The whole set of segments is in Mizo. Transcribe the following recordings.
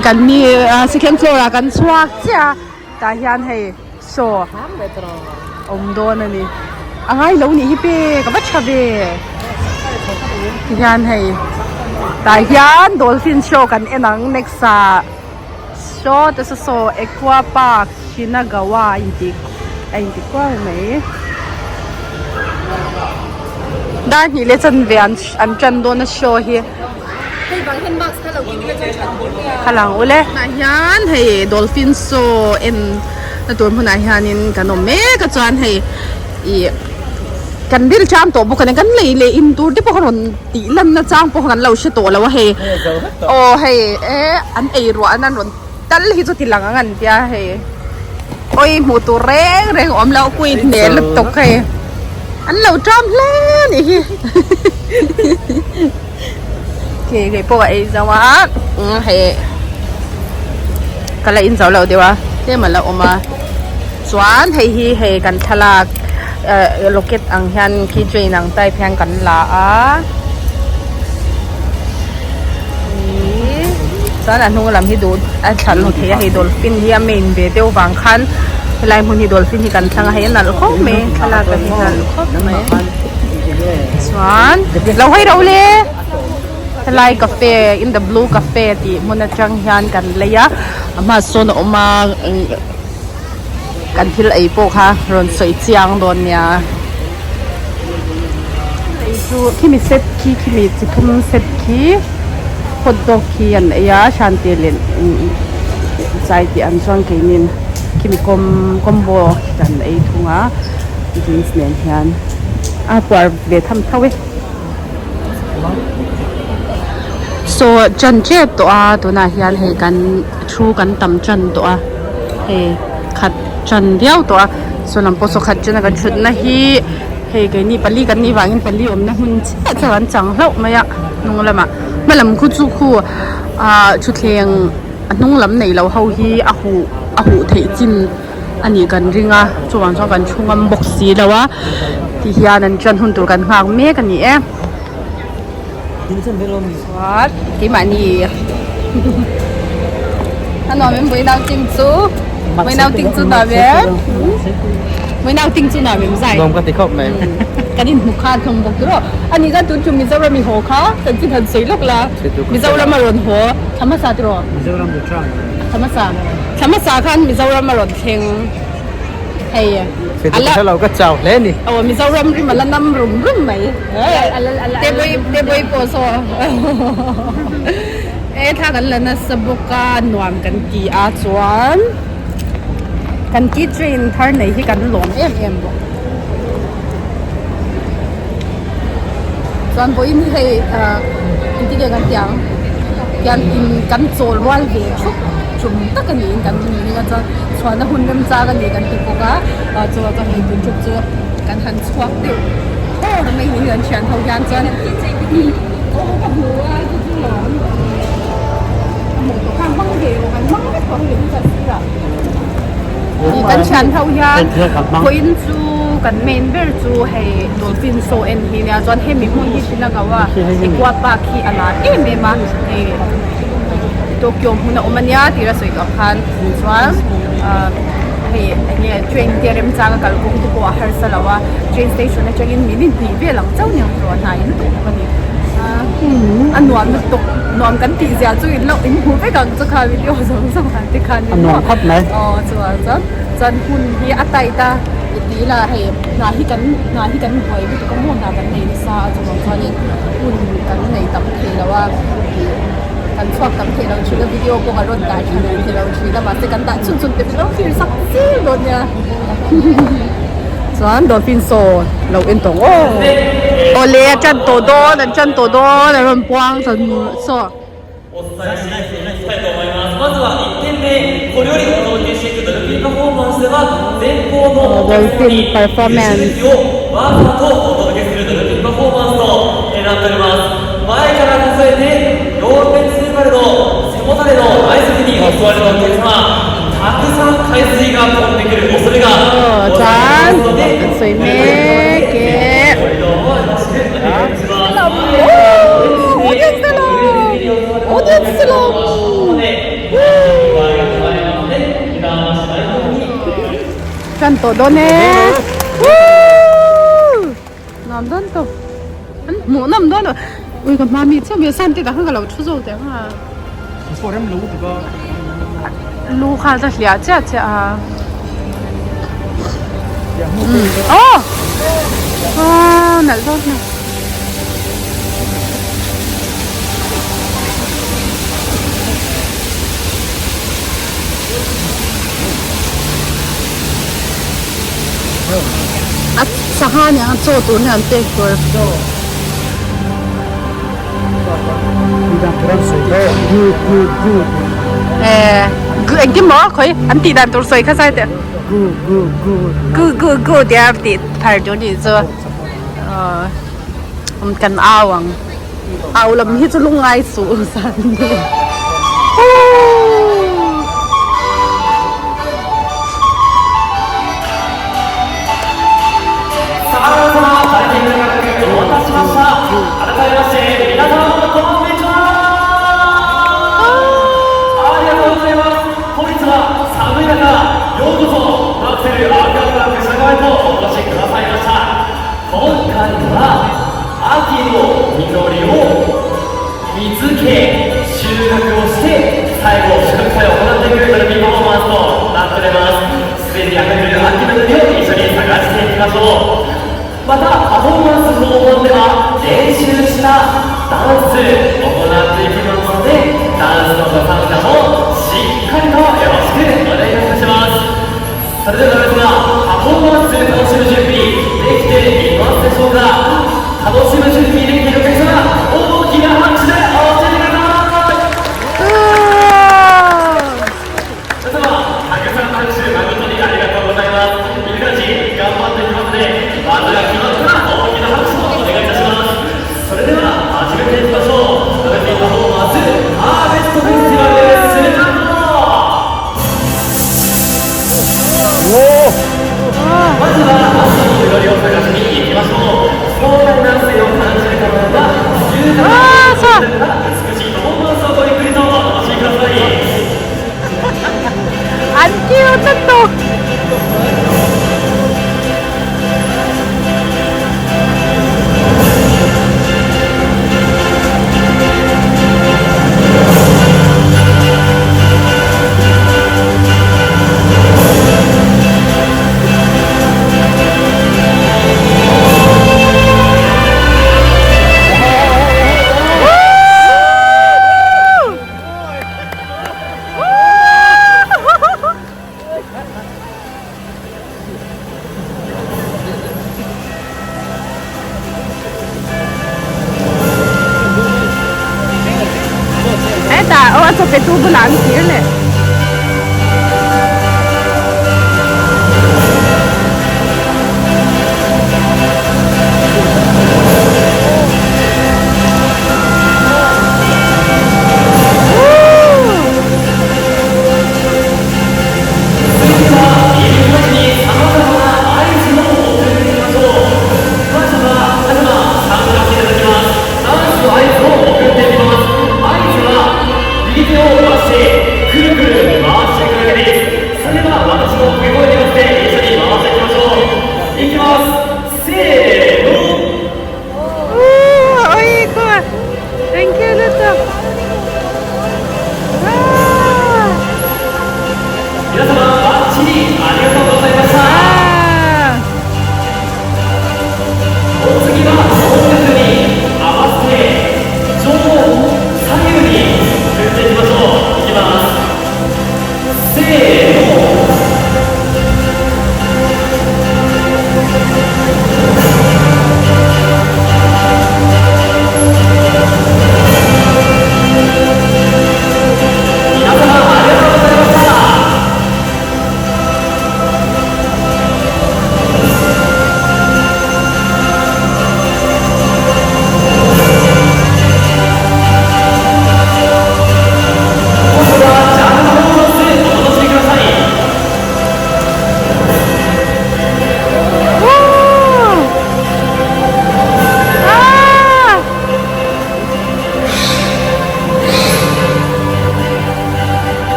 Kan ni second floor ah kan chhuak chiah a tah hian hei saw awm dawn a ni a ngai lo nih hi pe ka va tha ve tihian hei tah hian dolphin show kan en ang next ah saw te saw saw aqua park shinagawa a intih a inti kuau mai dar hnih leh chanve an an tan dawn a show hi. Khalang ule tah hian hei dolphin show en na tur hmunah hianin kan awm mek a chuan hei ih kan ril ṭam tawh bawk a ni kan lei leh in tur te pawh kha rawn tih lanna chang pawh kha kan lo hre tawh lo a hei aw hei e an ei ruah an an rawn tal hi chu ti lang ang an tia hei awi hmuh tur reng reng a awm lo pui hneh lutuk hei an lo ṭam hle a nih hi. Ke kei pawh a ei zo a hei ka la in zo lo deuh a tlem a la awm a chuan hei hi hei kan thlalak eh locket ang hian key chain ang type hian kan la a ihh chuan a hnung lam hi duh a thla luh theih a hei dolphin hi a main ve deuh vang khan helai hmun hi dolphin hi kan thlang a hei a nalh khawp mai thlalak a hi nalh khawp mai. Chuan lo hawi ro le helai cafe in the blue cafe tih hmun atang hian kan lei a a hma sawn a awm a kan thil ei pawh kha rawn sawi chiang dawn nia ei chu khimi set khi khimi chi thum set khi hot dog khi an ei a hrantir leh chai tih an chuan keinin khimi combo kan ei thung a. Drinks nen hian a puar ve tham tho e. Saw ṭan ṭep tawh a tunah hian hei kan thu kan tam ṭan tawh a hei khat ṭan viau tawh a saw lam pawh saw khat ṭan a kan ṭhutna hi hei keini pali kan nih vangin pali awmna hmun chiah chiah an chang hlauh mai a hnung lamah hma lam khu chu khu ah thutthleng a hnung lam neih loh ho hi a huh a huh theih chin. a nih kan ring a chuvang chuan kan thu ngam bawk si lo a ti hian an ṭan hun tur kan nghak mek a ni e chuan keimahni a nuam em vawi nau ting chu vawi nau ting chu nuam em vawi nau ting chu nuam em zai nuam ka ti khawp mai kan inhmu khan hlawm bawk tur aw ani khan tun chu Mizoram i haw kha chanchin han sawi lawk la Mizoram a rawn haw thla hmasa tiraw Mizoram return thla hmasa. Thla hmasa khan Mizoram a rawn thleng hei a la lo ka chau hle ni. Aw Mizoram rim a la nam rum rum mai. Teboi teboi pawh saw e thla kan la nasa bawk a nuam kan ti a chuan kan key train thar nei hi kan lawm em em bawk. Chuan vawiin hi hei engtin nge kan tih ang hian in kan chawl rual ve thup tum tak a niin kan ring a chuan chhuahna hun remchang a ni kan ti bawk a chuan chuan hei tun thup chu kan han chhuak deuh thawr mai ni kan thian ho hian chuan aw ka hmu a chu chu lawm a hmuh tawh kha hmang ve rawh kan hmang vek tawh hei kan sirah kan thian ho hian vawiin chu. Kan main ber chu hei dolphin show en hi nia chuan hemi hmun hi Shinagawa Aqua Park hi a lar em em a hei Tokyo hmun a awm ania tih a sawi tawh khan chuan ah hei eng nge train te remchang a kalkawng te pawh a harsa lo a train station atangin minute hnih vel ang chauh nia tawh hnai lutuk bawk a ni a nuam lutuk nuam kan tih zia chu in lo in hmu vek ang chu kha video zawng zawng ang te khan a nuam khawp mai aw chuan chuan chuan hun hi a tight a. Ti ila hei hna hi kan hna hi kan buai lutuk a maw hna kan nei nasa a chuvang chuanin hun kan nei tam thei lo a ih kan chhuak tam thei lo thin a video pawh kan rawn dah tha leh thei lo thin a mahse kan dah chhun chhun te pawh thlir sak zel dawn nia chuan dolphin saw lo en tawh ang aw awle a tan tawh dawn an tan tawh dawn a rawn puang saw. Dolphin performance. Aw chuan an sawi mek e. Audience te lawm! Audience te lawm! tan tawh dawn e. Woo! Nuam dawn tawp. An hmuh nawm dawn lo. Ui ka hma mi chiah mi san te dah khan ka lo thu zawk teh ang a. Lu kha ta hliah chiah chiah a. Oh! Oh, nalh dawn hmel. A sangha nen a chaw tur hian an pek tur. Engtin maw khawi an tih dan tur sawi kha sai teh. Gu gu gu. Gu gu gu tia tih thar tur nih chu. Kan au ang. Au lam hi chu lungngai suh zan nu. An kiu tlat tawh. Hetah aw a chaw pe tu bulah an thlir leh.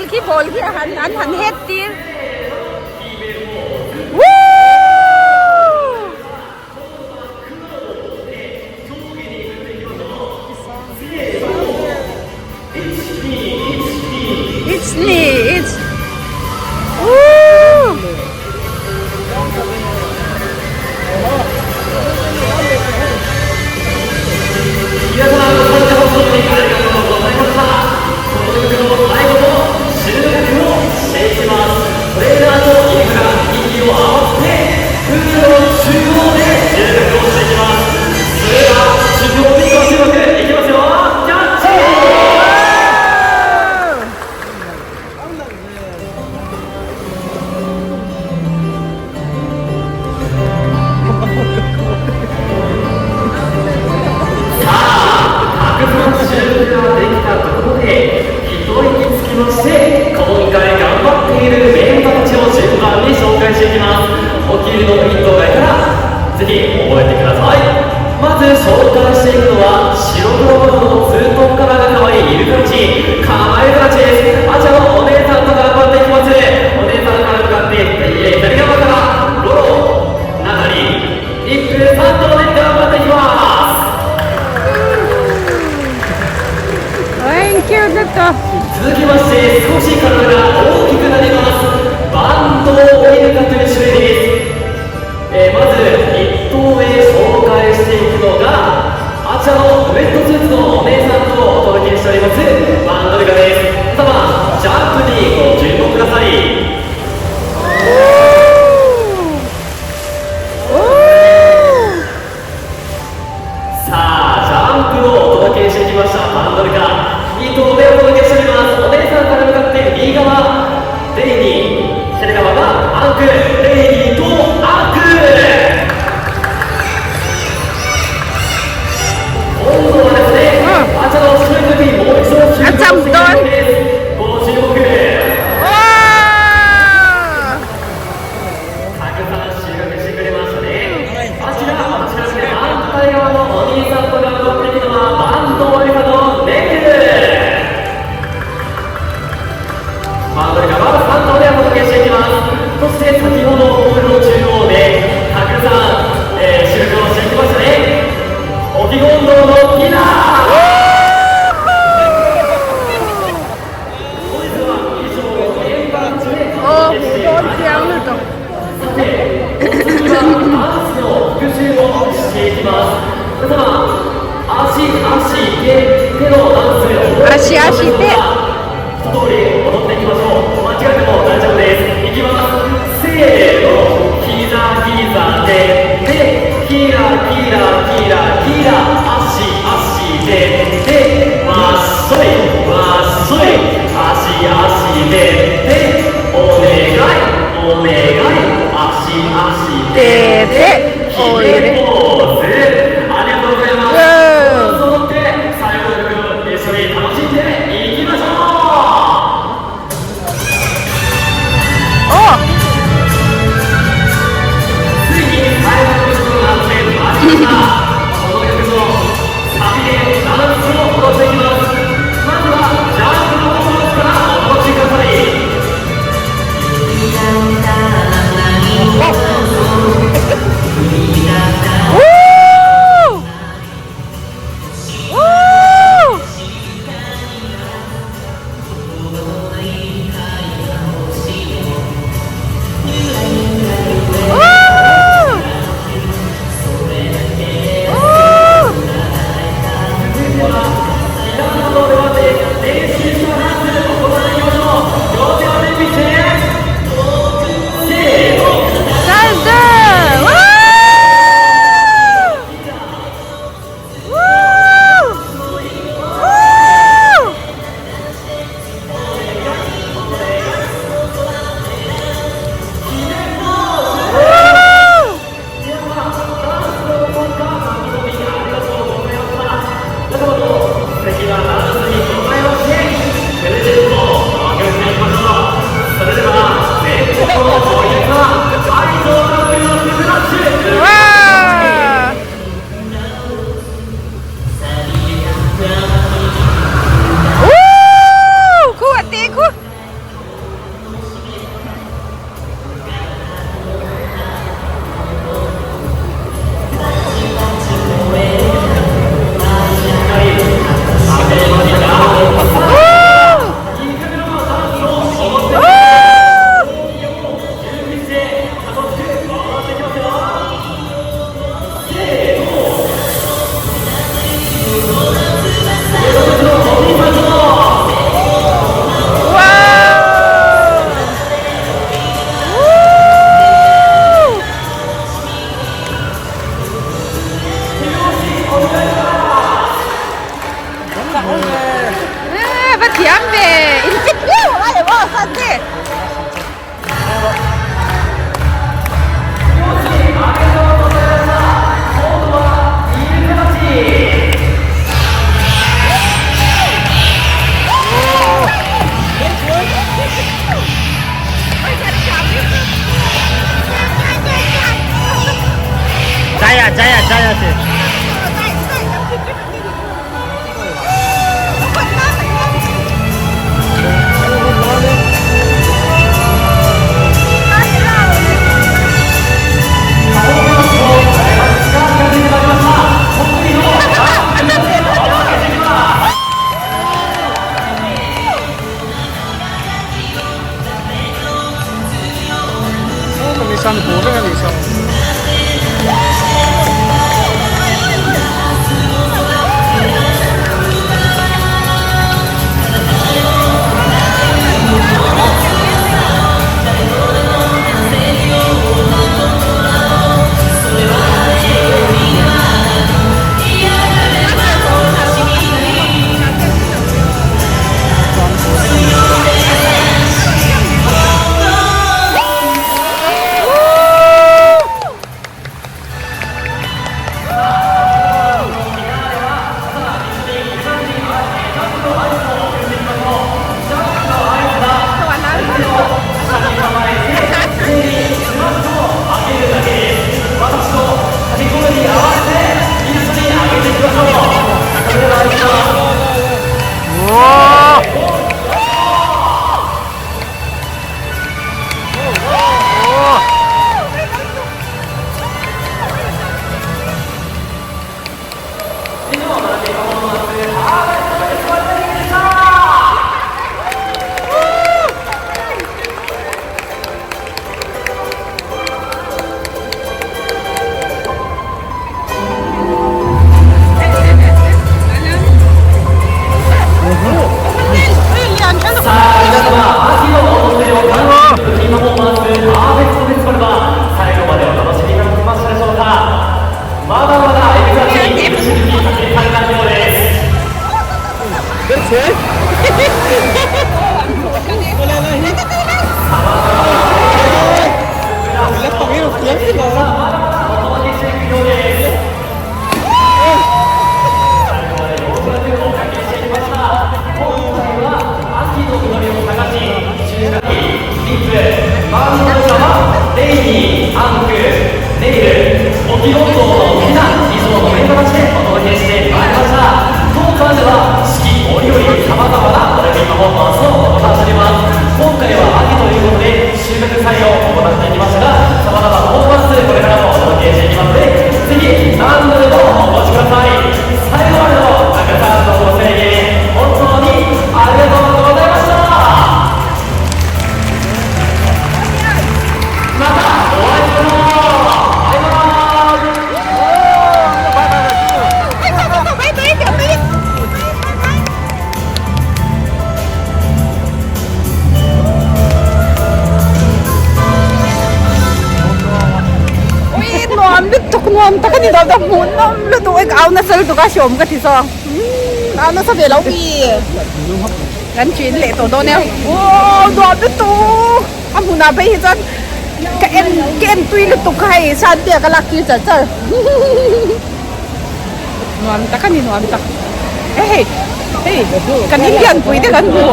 Ball khi ball khi an an han het tir. Woo! It's ni it's Woo! A jump dawn. Aw hmuh dawn chiang lutuk. Ashi ashi te. Te te awi re. Aw. thiam ve in fit viau a ngai lo aw Sante. Jaya Jaya Jaya te. Nuam lutuk nuam tak a ni dawn a hmuhnawm lutuk e ka au nasa lutuk a hreawm ka ti zawk au nasa ve lo mi kan ṭin leh tawh dawn e aw nuam lutuk a hmunah phei hi chuan ka en ka en tui lutuk kha hei Santia ka lak tir char char nuam tak a ni nuam tak e hei hei kan Indian pui te kan hmu.